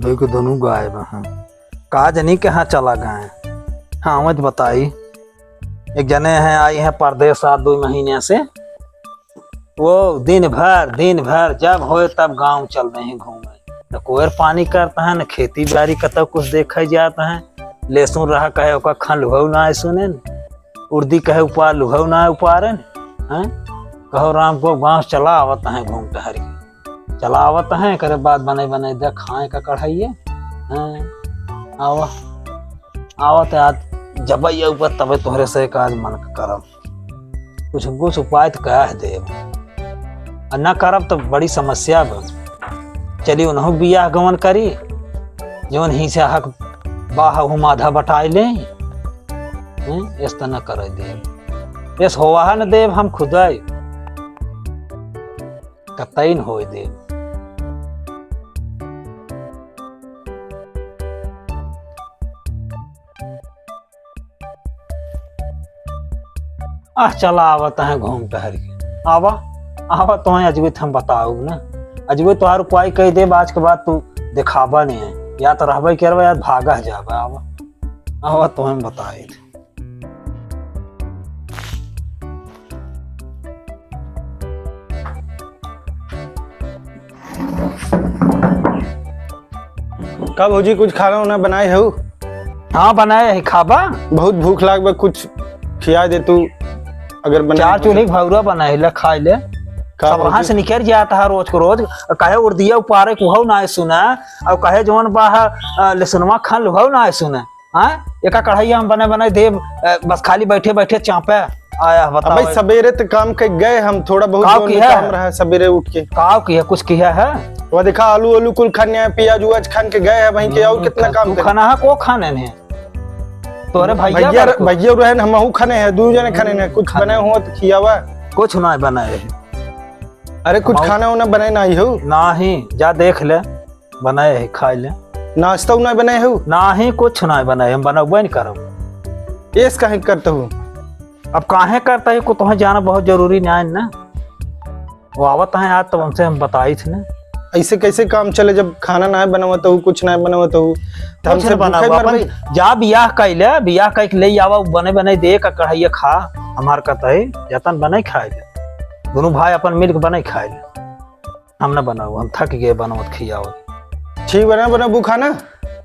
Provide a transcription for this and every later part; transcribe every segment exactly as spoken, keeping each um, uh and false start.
भाई को दोनों गायब हैं। का जनी कहाँ चला गए? हाँ, मत बताई। एक जने हैं, आई हैं परदेस से दुइ महीने से। वो दिन भर, दिन भर जब होए तब गाँव चल देहीं घूमे। न कोयर पानी करत हैं, न खेती बारी कतौ कुछ देखे जात हैं। लेसुन रहा कहे ओका खन लुहौ नाहीं सुनेन। उर्दी कहे उपार लुहौ नाहीं उपारेन। हैं? कहो राम को गाँव चला आवत हैं घूम टहर के। चला आवत हैं, एकरे बाद बने बने दे खाए का कढ़ाइए। हैं? आवा, आवत है आज जबैया ऊपर, तबे तोहरे से एक आज मन करब। कुछ, कुछ उपाय तो कह देब। आ ना करब तो बड़ी समस्या बा। चली उनहु बियाह गवन करी, जवन ही से हक बाह हम आधा बटाई ले। हम्म, एस त न करे देब, एस होवा न देब हम खुदाई। कतई न होए देब। आह, चला आवत हैं घूम टहर के। आवा, आवा, तोहें अजगुत हम बताउब ना। अजगुत तोहार उपाय कह देब, आज के बाद तू देखाबा नहीं है। या तो रहबे करबे, या भागा जाबे। आवा, आवा, तोहें बताए। का भौजी, कुछ खाना उना बनाए हऊ? हाँ, बनाए है, खाबा? बहुत भूख लाग बा, कुछ खिया दे तू, अगर बनाए चार हो तो। चूल्ही भौरा बनाए ला, खाए ले। का सब वहाँ भौजी? से निकल जाता है रोज को रोज, कहे उर्दिया उपारे को हो ना सुना, और कहे जवन बा, अ, लसुनवा खान लो हो ना सुना। हाँ, एका कढ़ाइया हम बने बने देब, अ, बस खाली बैठे बैठे चापे आया, बताओ। अबे सवेरे त काम के गए हम, थोड़ा बहुत काव जो किया? काम रहा सवेरे उठ के। काव किया, कुछ किया है? वो देखा, आलू, आलू कुल खाने आए, प्याज उआज खान के गए हैं, वहीं के और कितना काम तू करे? खाना है, को खाने ने? तोरे भैया भैया, बड़को? भैया रहन, हमहू खाने हैं, दू जने खाने हैं, कुछ खाने। बने हुआ तो खियावा। कुछ ना बनाए है। अरे, कुछ हमहू खाना उना बनाए ना ही हो? नाही, जा देख ले। बनाए है, खाए ले। नाश्ता उना बनाए हो? नाही, कुछ ना बनाए, हम बनबे नहीं करब। एस काहे करत हो? अब काहे करता है, को तोहे जाना बहुत जरूरी नहीं है ना। वो आवत हैं आज, तब हमसे हम बताई थे ना। ऐसे कैसे काम चले, जब खाना ना बनवत हो, कुछ ना बनवत हो, तो कुछ हमसे ना बनाओ, भूखे मरबे? अपन जा बियाह कइले, बियाह कइके ले आवा, बने बने दे का कढ़ाइया खा, हमार कहता है, जतन बने खाए ले। दोनों भाई अपन मिल के बने खाए ले। हम ना बनाऊ, हम थक गए बनवत खियावत। ठीक बना, बना बू खाना?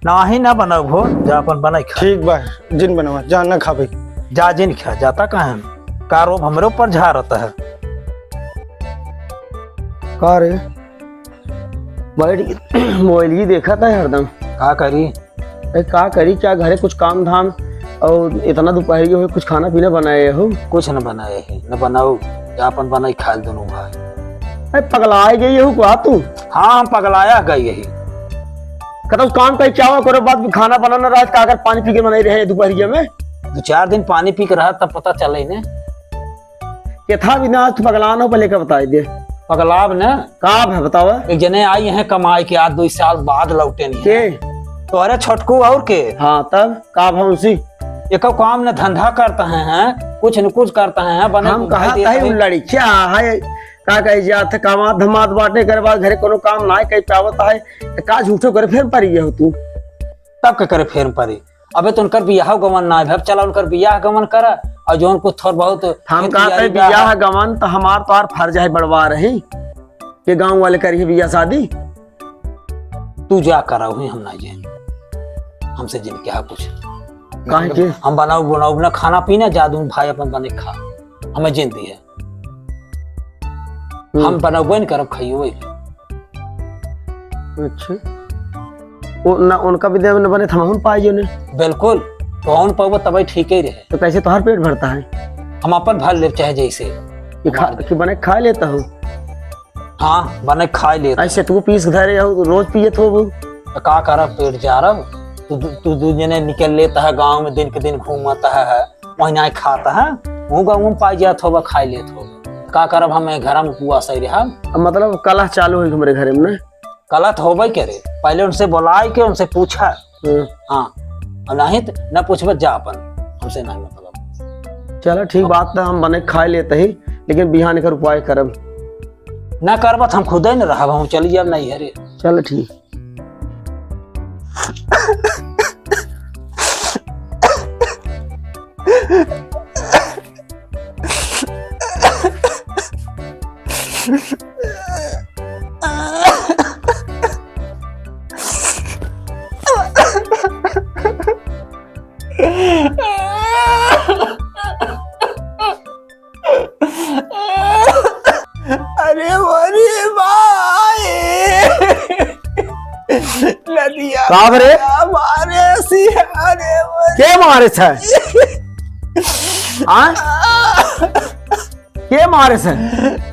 नाही ना बनाऊ हो, जा अपन बनाई खा। ठीक बा, जिन बनवा, जा ना खाबे। जा जिन खा, जाता कहाँ है? का रोब हमरे ऊपर झारत है? का रे? बैठ के मोबाइल ही देखत है हरदम। का करी? अरे का करी, क्या घरे कुछ काम धाम और इतना दोपहर के हुए कुछ खाना पीना बनाए हो? कुछ न बनाए है, न बनाऊ, जा अपन बनाई खा ले दोनों भाई। अरे पगलाए गई हो का तू? हाँ, हम पगलाया गई यही। कतौ काम कहीं क्या हुआ, करो बात खाना बनाना, रात का अगर पानी पी के बनाई रहे दोपहरिया में। दो चार दिन पानी पी के रहा तब पता चले ने। यथा बिना आज तू पगलान हो, पहले का बताई दे। पगलाब ने? का है बतावा? एक जने आई हैं कमाई के, आज दो साल बाद लौटे नहीं के? हैं। तोहरे छोटकू और के? हाँ, तब का भा उसी? एको काम न धंधा करता है, हैं? कुछ न कुछ करता है, हैं? बने हम घूमते कहा देते तही हैं। उ लड़किया है, का कही जात है, कामात धमात बाटे, करे बाद घरे कोनो काम ना कही पावत है, त का झूठो करे फेर पड़ी हो तू? तब का करे फेर पड़ी? अबे तो उनकर बियाह गवन ना है, अब चला उनकर बियाह गवन करा, और जौन कुछ थोड़ बहुत हम खेती कहते बाड़ी बा। बियाह गवन तो हमार तो आर फर्ज है बड़वा रही, के गाँव वाले करी बियाह शादी। तू जा करा, वहीं हम ना जाए, हमसे जिन क्या कुछ। काहे के? हम बनाऊ बनाऊ ना खाना पीना, जा दूं भाई अपन बने खा, हमें जिन दी है। हम्म। हम बनबे न करब, खाइयो वही। अच्छा। वो ना उनका भी देव न बने, थमहुन पाई जो ने। बिल्कुल, कौन पाबो तबे ठीक ही रहे। तो कैसे तोहार पेट भरता है? हम अपन भर लेब चाहे जैसे। कि खा, हमार कि बने खा लेता हूँ। हाँ, बने खा लेता। ऐसे तू पीस के धरे हो, रोज पियत हो वो। तो का करब, पेट जा रहा। तू, तू, तू दू जने निकल लेता है गाँव में, दिन के दिन घूमता है। महीना खाता है, वो गाँव में पाई जात होबा, खाई लेत होबा। का करब, हम घर में उपवास ही रहब। अब मतलब कलह चालू है हमरे घर में ना? कलह तो होबे करे, पहले उनसे बुलाए के उनसे पूछा। हम्म। हाँ, और नहीं तो न पूछबे, जा अपन, हमसे नहीं मतलब। चलो ठीक, बात तो हम बने खाए लेते ही, लेकिन बिहान कर उपाय करब। ना करबा तो हम खुदे न रहब, हम चली जाब नहीं है रे। चलो ठीक। का रे? मारे सी, अरे मारे। के मारे से? हाँ? के मारे से?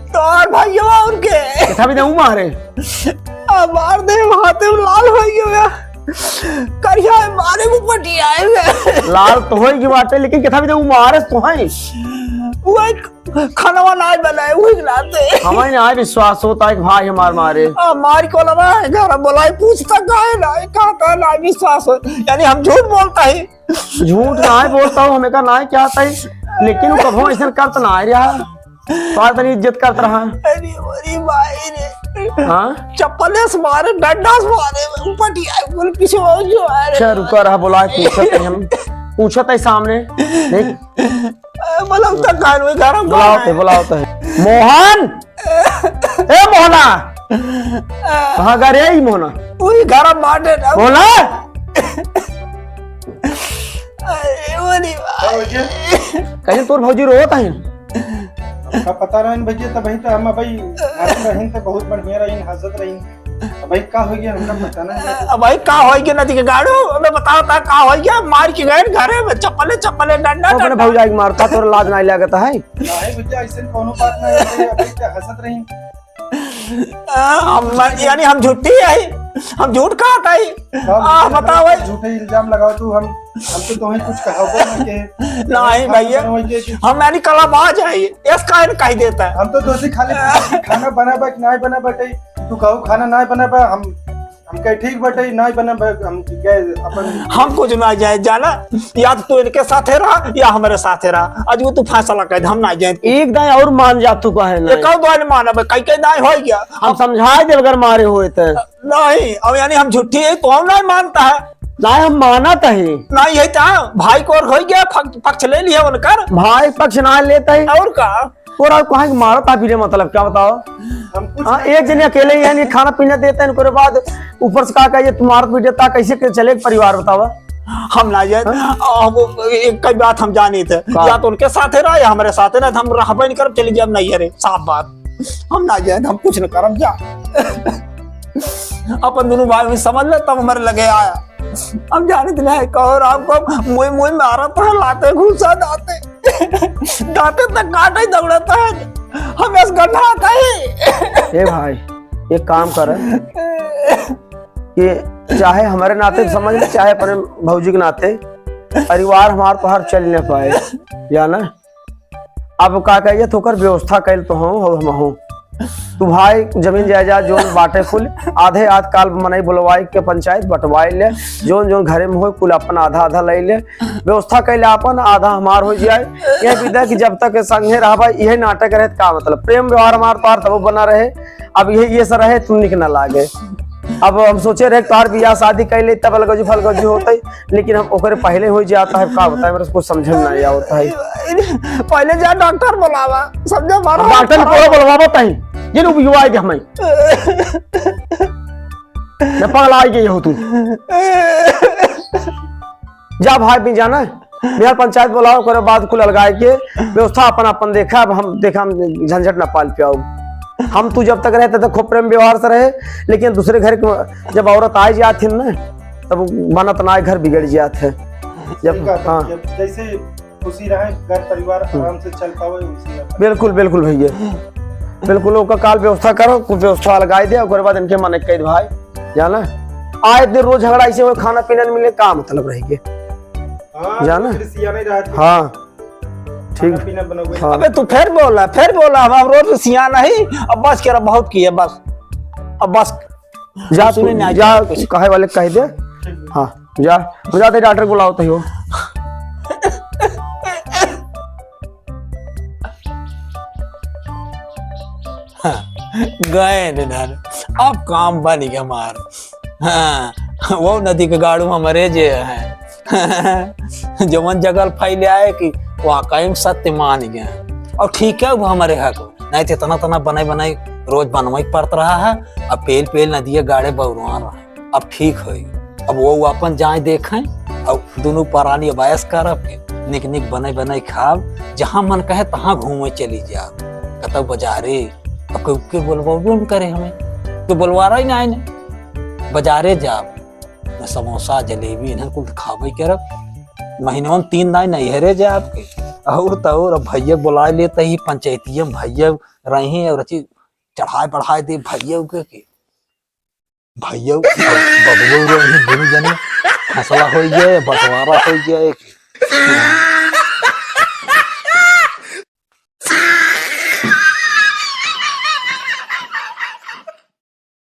तोर भैया और के? किथा भी दे ऊ मारे। आ, मार दे, हाथे में लाल हो गया। करिया मारे मुंह पटिया है। लाल तो होई की बात है, लेकिन किथा भी दे ऊ मारे तो है। वो एक खानवा ना बनाए, वही लाते। हमें ना विश्वास होता है कि भाई हमार मारे। आ, मार को लगा है, घर बोलाई, पूछता काहे ना है, कहा का ना विश्वास हो, यानी हम झूठ बोलता है। झूठ ना है बोलता हूँ, हमें का ना है क्या था, लेकिन वो कभो ऐसा करत ना है रहा। तोहार तनी इज्जत करत रहा। अरे, अरे भाई रे। हाँ? चप्पले से मारे, डंडा से मारे, पटिया, बोल पीछे हो जो आ रे। अच्छा, रुका रहा, बोला, पूछत है हम, पूछत है सामने। देख। ए, मतलब, तो कान में गरम बुलाओ है। ते, बुलाओ ते। मोहन! ए, मोहना! कहाँ गा रे, ई मोहना? वही गरम मारे ना। मोहना! अरे, बोली भाई। का हो गया? कहीं तोर भौजी रोत है? हमका पता रहन भैया, तब ही तो हम अबही हंसत रहीन, तो बहुत बढ़िया रहीन, हंसत रहीन। अबही का हो गया, हमका पता ना है। अबही का हो गया, नदी के गाड़ू? अबे बताओ, ता का हो गया? मार के गए घरे में, चप्पले, चप्पले, डंडा, अपने डंडा। भौजाई के मारता, तोर लाज नहीं लागत है? नहीं भैया, ऐसे कोनो बात नहीं है, अबही तो हंसत रहीन। आ, हम, यानी हम झूठी है, हम झूठ कहत है। सब आ, झूठे बताओ भाई। झूठे इल्जाम लगाओ तू, हम, हम तो तोहे कुछ कहाबो ना के। नहीं हम भैया, बनवाई के कि हम यानी कलाबाज है, इस कारण कह देता है। हम तो दोषी खाली खाना बना बा कि नहीं बना बाटे, तू कहू खाना नहीं बना बा, हम, हम कहे ठीक बाटे, नहीं बना बा, हम गए अपन हम कुछ ना जाए जाना, या तो तू इनके साथे रहा या हमारे साथे रहा। आज वो तू फैसला कर दे, हम ना जाए। एक दाई और मान जा तू कहे ना। एक और दाई मानब, कई कई दाई हो गया। हम समझाए देल अगर मारे होए त। नहीं, अब यानी हम झूठी है तो हम नहीं मानता है। नहीं, हम मानत है। नहीं है तो भाई को और हो गया, पक्ष, पक्ष ले लिया उनकर। भाई पक्ष ना लेता है। और का? और आप कहाँ के मारत आप रे, मतलब क्या बताओ? हम कुछ हाँ, नहीं एक जने अकेले ही हैं, ये खाना पीना देते हैं, इनके बाद ऊपर से का कहिए, तुम मारत पीटे ता कैसे के चले परिवार बतावा? हम ना जाए। हाँ? आ, वो एक कई बात हम जाने थे। का? या तो उनके साथ है रहा या हमारे साथ है ना, तो हम रहबे नहीं करब, चली जाब नहीं है रे, साफ बात। हम ना जाए, हम कुछ न करब जा। अपन दोनों भाई में समझ ले, तब हमारे लगे आया। हम जाने थे नहीं, कहो राम को मोई मोई मारत है, लाते घूसा दाते। दाते तक काटे दौड़त है। हम इस गड्ढा आता ही। ए भाई, एक काम कर कि चाहे हमारे नाते समझ ले, चाहे अपने भौजी के नाते, परिवार हमार तोहार चल न पाए, जाना। अब का कहिए, तो ओकर व्यवस्था कैल तो हूँ, हम हूँ। तू भाई जमीन जायदाद जोन बाटे कुल, आधे आध काल मनई बुलवाई के पंचायत बंटवाई ले, जोन जोन घरे में होई कुल अपन आधा आधा ले ले, व्यवस्था कैले अपन, आधा हमार हो जाए। ये विदा कि जब तक संगे रहबा, यही नाटक रहे, का मतलब? प्रेम व्यवहार हमार तोहार तबो बना रहे, अब ये, ये सब रहे, तुम निक ना लागे। अब हम सोचे रहे तोहार बियाह शादी कैले, तब अलगजू फलगजू होते, लेकिन हम ओकरे पहले हो जाता है, का बताए, मेरे को कुछ समझ में नहीं आवता है। पहले जा डॉक्टर बुलावा, समझे, मारो। डॉक्टर को बुलवावा तही, ये लोग युवा आए हमें। मैं पगला आई गई हो तू। जा भाई, भी जाना है। बिहार पंचायत बुलाओ, ओकरे बाद कुल अलगाए के व्यवस्था अपन, अपन देखा। अब हम देखा, हम झंझट ना पाल पाओ। हम तू जब तक रहे, तब तक खूब प्रेम व्यवहार से रहे, लेकिन दूसरे घर के जब औरत आ जात है ना, तब बनत ना, घर बिगड़ जात है। जब, सही बात है, हाँ। जब जैसे खुशी रहे, घर परिवार हम्म। आराम से चल पावे, उसी में। बिल्कुल, बिल्कुल भैया, बिल्कुल। ओकर काल व्यवस्था करो, कुछ व्यवस्था लगाई दे, ओकर बाद इनके मन कह दे भाई, जाना। आए दिन रोज झगड़ा ऐसे हो, खाना पीना नहीं मिले, का मतलब रह गया? हाँ, जाना? फिर सिया नहीं रहा था। हाँ। ठीक। खाना पीना बनोगे? हाँ। अबे तू फिर बोला, फिर बोला, हम, हम रोज सिया नहीं, अब बस करा, बहुत किया, बस, अब बस। जा सुने तू, ना जा, कुछ। कहे वाले कह दे। हाँ, जा, हम जाते डॉक्टर बुलाओ तो हो। हाँ, गए निधन, अब काम बन गया हमार। हाँ, वो नदी के गाड़ू हमारे जे है। जवन जगल फैले आए कि वाकई में सत्य मान गए। और ठीक है, वो हमारे हक। नहीं तो इतना, इतना बनाई, बनाई रोज बनवाई पड़त रहा है। अब पेल, पेल नदिया गाड़े बौरवा रहा है। अब ठीक है, अब वो अपन जाए देखें, अब दोनों परानी अब ऐश करब के निक, निक बनाई, बनाई खाब, जहाँ मन कहे तहाँ घूमे चली जाब। कतौ बाजारे, अब कोई के बोलबो न करे हमें, तो बोलवा रहा ही ना आए ने। बाजारे जाब, समोसा, जलेबी, इन्हन कुल खाबे करब। महीनवा में तीन दाई नैहरे जाए आपके। और तो और, अब भैया बुलाए लेते ही, पंचायतिया में भैया रही और अच्छी चढ़ाए बढ़ाए दे भैया के, के। भैया, बबुआ रही, दोनों जने फैसला हो जाए, बंटवारा हो जाए।